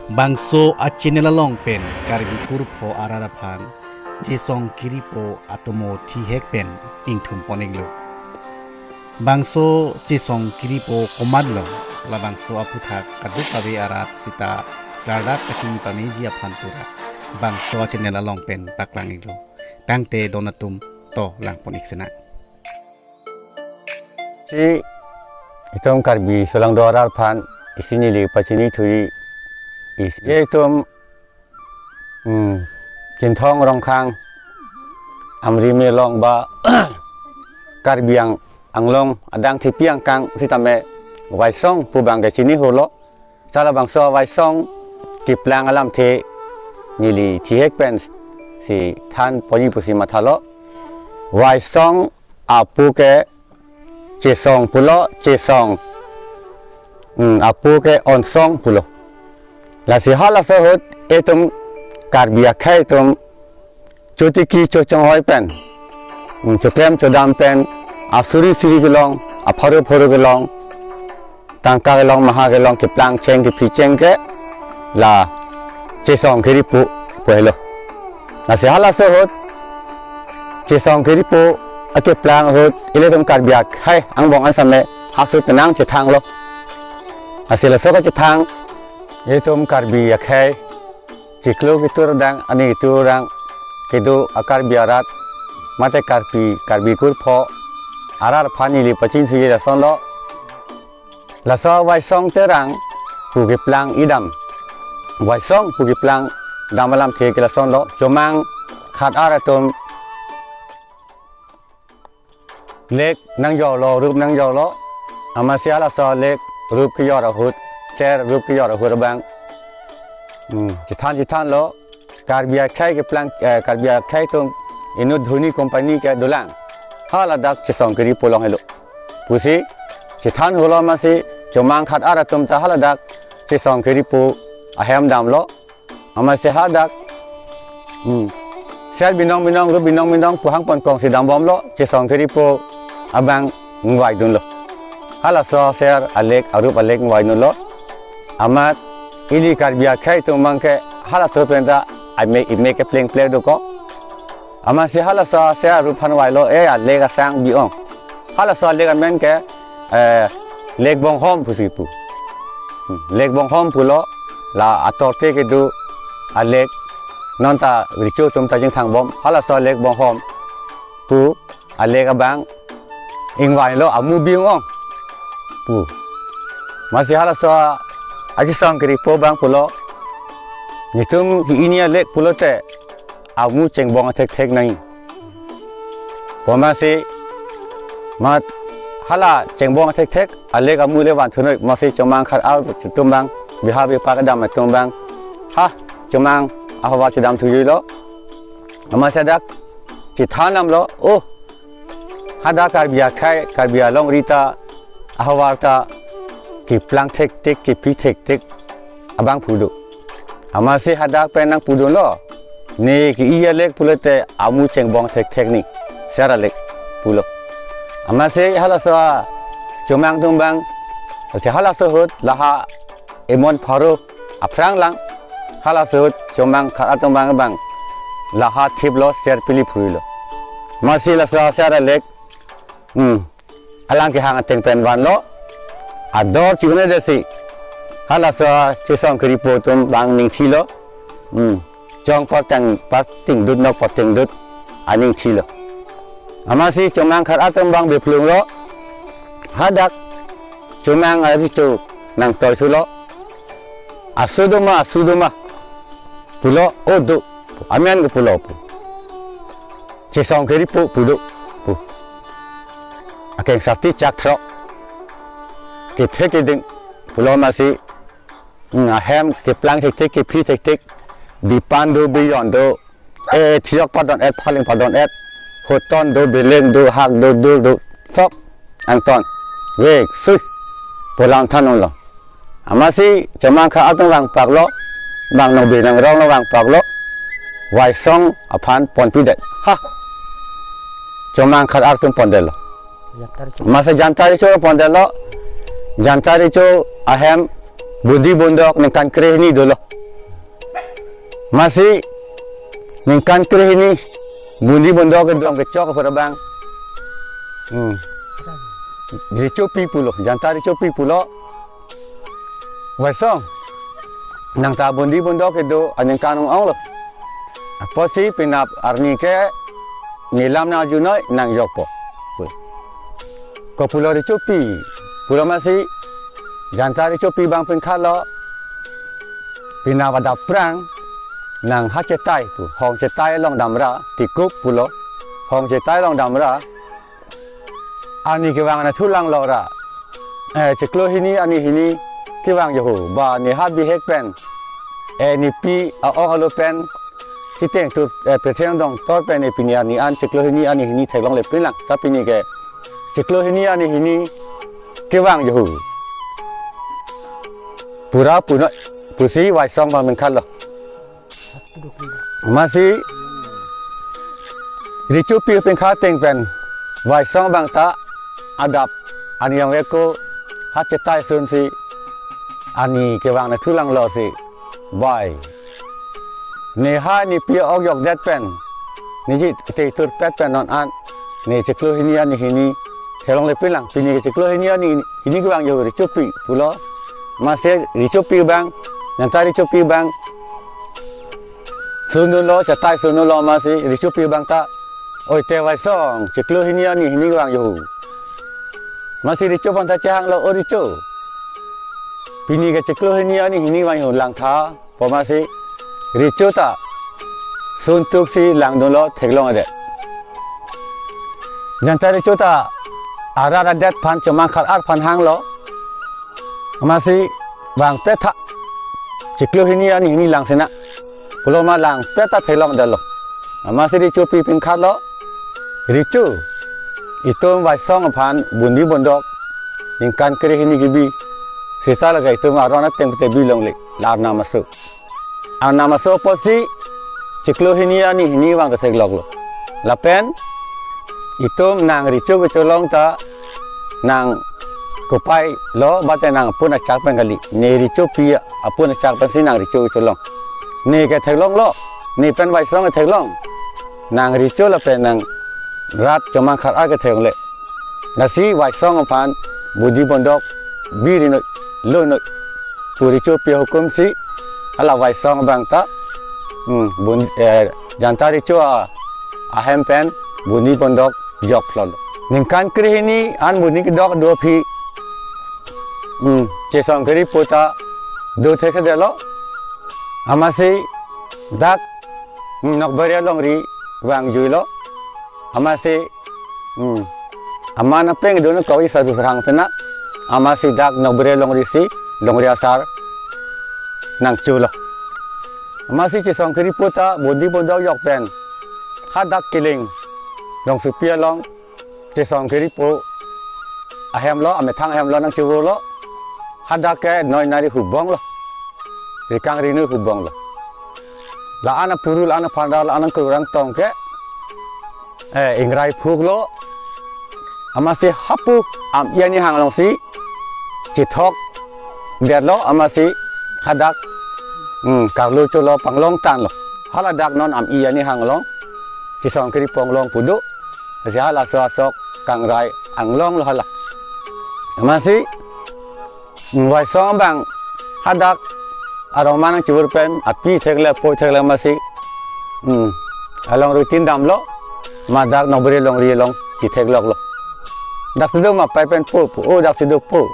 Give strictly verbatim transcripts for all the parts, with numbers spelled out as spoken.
Bangso a channel along pen Karbi kurpho arat aphan Chesong Kiripo atomo thihek pen ingthum pon-iklo. Bangso Chesong Kiripo komatlo, labangso aputhak kadokave arat sita klardak kachini pameji aphan pura bangso a channel along pen paklang-iklo. Tangte don atum to lang pon-ik sena. Si itum Karbi solangdo arat aphan isi neli pachini thuji isi itum, hmm, Chinthong Rongkhang Amri Melong ba Karbi Ang-, Anglong adang thepi angkang sitame Waisong pu abang ke chini holo. Ta labangso Waisong keplang alamthe neli thihek pen si than ponji pusi mathalo. Waisong apo ke Chesong pulo, Chesong, hmm, apo ke Onsong pulo. Lasi halaso ahut itum Karbi akhei atum chotiki chochonghoi pen, hmm, choklem chodam pen, asuri suri kelong, apharo pharo kelong, tangka kelong, maha kelong, keplang cheng, kephi cheng ke la Chesong Kiripo pu helo. Lasi halaso ahut Chesong Kiripo akeplang ahut ilitum Karbi akhei angbong an same hasu penang chethanglo. Lasi laso kachethang itum Karbi akhei chiklo ketur adang, ani ketur adang kedo a Karbi arat mate Karbi, Karbi kurpho arat aphan neli pachini thuji lasonlo. Laso Waisong Terang pu keplang idam, Waisong pu keplang dam alamthe ke lasonlo. Chomang khat-ar atum lek nangjorlo, rup nangjorlo. Amatsi halaso lek rup kejor ahut, ser rup kejor ahut abang, hmm, chethan chethanlo. Karbi akhei keplang, eh, Karbi akhei atum inut Dhoni company ke dolang, haladak Chesong Kiripo long helo pusi chethan holo. Amatsi chomang khat-ar atum ta haladak Chesong Kiripo ahem damlo. Amatsi hadak, hmm, ser binong binong, rup binong binong pu hangpon kongsi dambomlo, Chesong Kiripo abang ingvaidunlo. Halaso ser alek, arup alek ingvaidunlo. Amat ili Karbi akhei atum abang ke halaso penta amek imek kepleng pleng dokok. Amatsi halaso ser arup aphan vailo, eh, alek asang bi-ong. Halaso alek amen ke, eh, Lek Bonghom pusi pu. Hmm, Lek Bonghom pulo, la atorte kedo alek, nonta recho atum ta chingthangbom, halaso Lek Bonghom pu alek abang ingvailo, amu bi-ong pu. Amatsi halaso a Chesong Kiripo abang pulo, netum hi-ini alek pulote amu chengbong athekthek nangji pu. Amatsi mat hala chengbong athekthek alek amu le van thunoi. Amatsi chomang khat-ar atum abang, biha bipa kedam atum abang, ha, chomang ahavar chedam thujuilo. Amatsi hadak chethan damlo, oh, hadak Karbi akhei, Karbi alongri ta, ahavar ta keplang thekthek, kephi thekthek abang pu do. Amatsi hadak pen nangpudunlo, ne ke-i alek pulote amu chengbong thekthek ni, ser alek pulo. Amatsi halaso a chomang atum abang, si halaso ahut laha emon pharo aphrang lang, halaso ahut chomang khat-ar atum abang abang laha thiplo, ser pili phurilo. Amatsi laso ser alek, hmm, alang kehang ateng pen vanlo, ador chihune desi halaso Chesong Kiripo atum abang ningthilo. Hmm. Chong parting, parting dut, nok parting dut aning thilo. Amatsi chomang khat-ar atum abang bephlunglo, hadak chomang arecho nangtoi thulo. Aso doma, aso doma pulo, oh do, amen ko pulo pu. Chesong Kiripo pu do pu. Akeng sati chak throk, kethe keding pulo. Amatsi, hmm, ahem keplang thekthek, kephi thekthek, bipan do, bijon do, eh, thiok padon et, phaling padon et, hoton do, beleng do, hak do, dur do, sok angton, vek sui pu lang than-onglo. Amatsi chomang khat-ar atum vangpaklo, bang nong benang ronglo, vangpaklo, Waisong aphan ponpidet. Ha, chomang khat-ar atum pondetlo. Jantar recho. Amatsi jantar recho pondetlo. Jantar recho ahem bundi bundok ningkan krehini dolo. Amatsi ningkan krehini bundi bondok kedong kechok ahut abang. Hmm. Richopi pulo, Janta Richopi pulo. Vaisong, nang ta bundi bondok kedo aningkan ong-onglo. Apotsi penap arni ke nelam nangjuinoi nangjokpo. Kopulo Richopi pulo amatsi Janta Richopi abang pingkhatlo. Penap adap aphrang nang ha chetai pu, hong chetai along damra, tikup pulo, hong chetai along damra. Arni kevang anatthu langlo ra. Eh, chiklo hini arni hini kevang jo ho. Ba ne ha bihek pen, eh, nepi a-ok alo pen, chiteng tur, eh, petheng dong tor pen, eh, pini arni an chiklo hini arni hini theklongle pinlang. Ta pini ke chiklo hini arni hini kevang jo ho. Pura punoi pusi Vaisong abang pingkhatlo. Amatsi Richopi pingkhat ateng pen Vaisong abang ta adap arni yang eko ha chetai sunsi arni kevang anatthu langlosi, bai, ne ha nepi a-ok jokdet pen, neji te turpet pen non an ne chiklo hini arni hini theklongle pinlang. Pini ke chiklo hini arni hini kevang jo Richopi pulo. Amatsi Richopi abang, Janta Richopi abang sundunlo, chetai sundunlo amatsi Richopi abang ta, "Oi te Vaisong, chiklo hini arni hini kevang jo ho." Amatsi Richo abang ta chehanglo, "O Richo, pini ke chiklo hini arni hini kevang jo ho, langtha." Pu amatsi Richo ta suntuksi langdunlo, theklongledet. Janta Richo ta arat adet aphan, chomang khat ar aphan hanglo. Amatsi bang petha chiklo hini arni hini langsinang pulo ma, lang petha theklongledetlo. Amatsi Richopi pingkhatlo, "Richo, itum Vaisong aphan bundi bondok ningkan krehini kebi seta lake itum aron ateng pute bilongle, la arnam aso. Arnam aso apotsi chiklo hini arni hini vang ta thekloklo. Lapen itum nang Richo kecholong ta nang kopai lo, bate nang apun achak pen kali. Ne Richopi apun achak pensi nang Richo kecholong. Ne ke theklonglo, ne pen Vaisong ke theklong. Nang Richo lapen nang rat chomang khat ar ke theklongle. Lasi Vaisong aphan bundi bondok birinoi, lonoi," pu Richopi ahukumsi hala Vaisong abang ta, hmm, bun-, eh, Janta Richo a-, ahem pen bundi bondok joklo. Ningkan krehini an bundi kedok do aphi, hmm, Chesong Keripo ta do thekthedetlo. Amatsi dak, hmm, Nokbari alongri vangjuilo. Amatsi, hmm, aman apeng do nang kawisa dusrang pena. Amatsi dak Nokbari alongri si longri asar nangcholo. Amatsi Chesong Keripo ta bundi bondok jok pen hadak Kiling rongsopi along Chesong Keripo ahemlo, amethang ahemlo nangchevurlo. Hadak ke noi nari hubonglo, rikang rinui hubonglo. La-an apuru, la-an aphandar, la-an angkur angtong ke, eh, ingrai phuklo. Amatsi hapu am-i ani hang alongsi chethokdetlo, amatsi hadak, hmm, karlu cholo, panglong tanlo. Hala dak non am-i ani hang along Chesong Keripo anglong pu do. Lasi halaso asok kangrai anglonglo hala. Amatsi, hmm, Vaisong abang hadak arong ma nangchevur pen api thekle apo thekle amatsi, hmm, alongri tin damlo, ma dak Nokbari alongri along chethekloklo. Dak si do ma pai pen po pu, o dak si do po.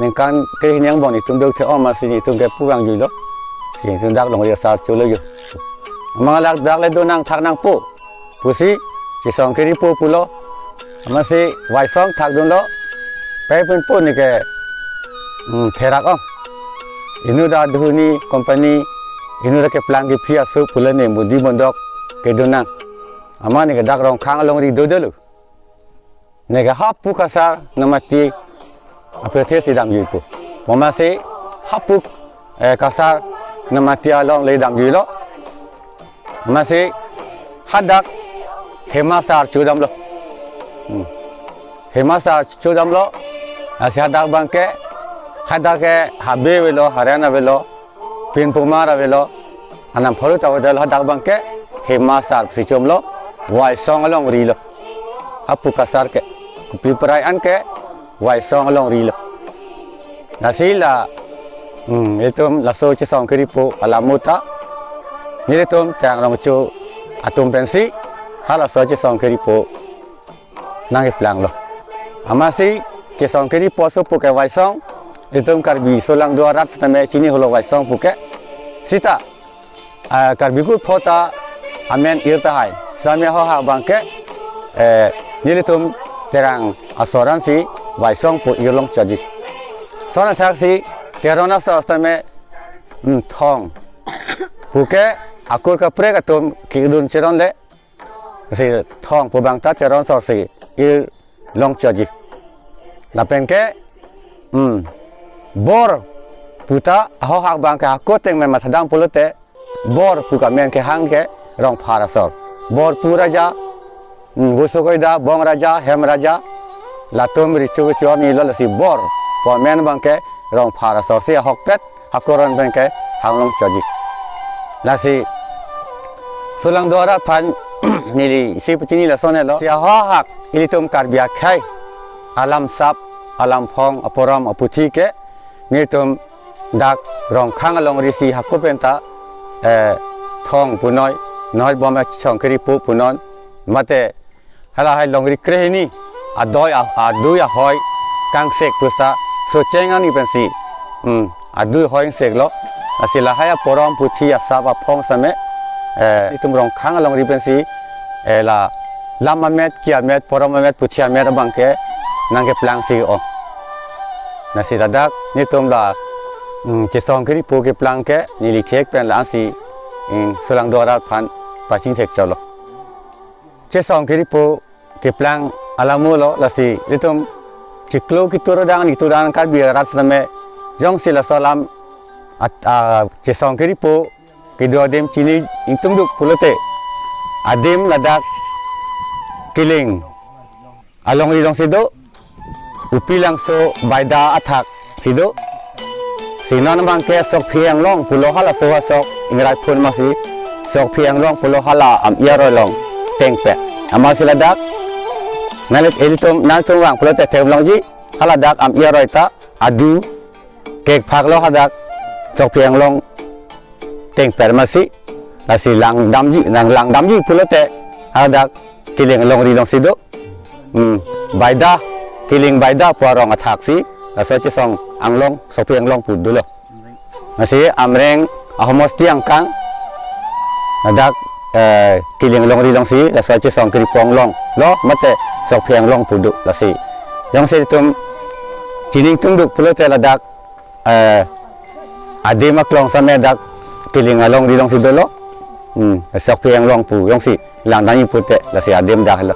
Ningkan krehini angbong netum do the-ong amatsi netum ke pu vangjuilo. Si netum dak longri asar cholo jo. Amat dak, dak le do nang thak nangpo pusi Chesong Keripo pulo. Amatsi Vaisong thakdunlo. Pai pen po ne ke, hmm, therak ong. Inut adhuni company, inut keplang kephi aso pule ne bundi bondok kedo nang. Amat ne ke dak Rongkhang alongri dodelo. Ne ke hapu kasar Namati apethe si damjuipo. Pu amatsi hapu, eh, kasar Namati alongle damjuilo. Amatsi hadak Hema asar chodamlo. Hmm. Hema asar chodamlo. Lasi hadak abang ke, hadak ke habe avelo, haren avelo, pinpumar avelo. Anam pharo ta hotel hadak abangke Hema Asar si chomlo, Waisong alongri lo. Hapu kasar ke, kopi prai an ke Waisong alongri lo. Lasi la, hmm, itum laso Chesong Kiripo alam ahut ta, nelitum Terang Rongcho atum pensi halaso Chesong Kiripo nangkeplanglo. Amatsi Chesong Kiripo asopo ke Waisong, itum Karbi solangdo arat setame chini holo Waisong pu ke. Sita, ah, Karbi kut pho ta amen ir tahai. Setame ahohak abangke, eh, nelitum Terang asor ansi Waisong pu irlong choji. Lason athaksi Teron asor setame, hmm, Thong pu ke akur kaprek atum kidun cheron le, si Thong pu abang ta Teron asor si irlong choji. Lapen ke, hmm, Bor pu ta ahohak abangke hako teng me mathadam pulote, Bor pu amen kehang ke Rongphar asor. Bor pu raja, hmm, Gusu Koida, Bong Raja, Hem Raja, latum richu kechu arni lo, lasi Bor pu amen abangke Rongphar asor si ahokpet hako aron pen kehang long choji. Lasi solangdo arat aphan neli isi pachini lason helo. Si ahohak ilitum Karbi akhei alam sap, alam phong, aporom, aputhi ke nelitum dak Rongkhang alongri si hako pen ta, eh, Thong punoi, noi bom Chesong Kiripo punon, mate halahai longri krehini adui a-, adui ahoi kangsek pusta socheng ani pensi, hmm, adui ahoi ingseklo. Lasi lahai aporom, aputhi, asap, aphong setame, eh, itum Rongkhang alongri pensi, eh, la lam amet, ki amet, porom amet, puthi amet abangke nangkeplang si ong. Lasi ladak nelitum la, hmm, Chesong Kiripo keplang ke neli chek pen la ansi, hmm, solangdo arat aphan pachini chek cholo. Chesong Kiripo keplang alam ahut lo, lasi itum chiklo kitur adang, kitur adang Karbi arat setame jongsi laso alam at-, ah, Chesong Kiripo kedo adim chini ingtungduk pulote, adim ladak Kiling alongri alongsi do, Upilangso Baida athak si do. Si non abangke Sokphi Anglong pulo, halaso asok ingrai phun amatsi Sokphi Anglong pulo, hala Am-i aroi along tengpet. Amatsi ladak nangli ilitum nangtum vang pulote themlongji, haladak Am-i aroi ta adu kekphaklo hadak Sokphi Anglong tengpet amatsi. Lasi langdamji, nang langdamji pulote hadak Kiling alongri alongsi do. Hmm, Baida, Kiling Baida pu arong athak si laso Chesong Anglong, Sokphi Anglong pu dolo. Lasi Amreng ahomosti angkang, hadak, eh, Kiling alongri alongsi laso Chesong Kiripo Anglong lo, mate Sokphi Anglong pu do. Lasi jongsi itum chini ingtungduk pulote ladak, eh, adim aklong setame dak Kiling alongri alongsi dolo. Hmm, Sokphi Anglong pu jongsi langdamji pulote lasi adim dak lo.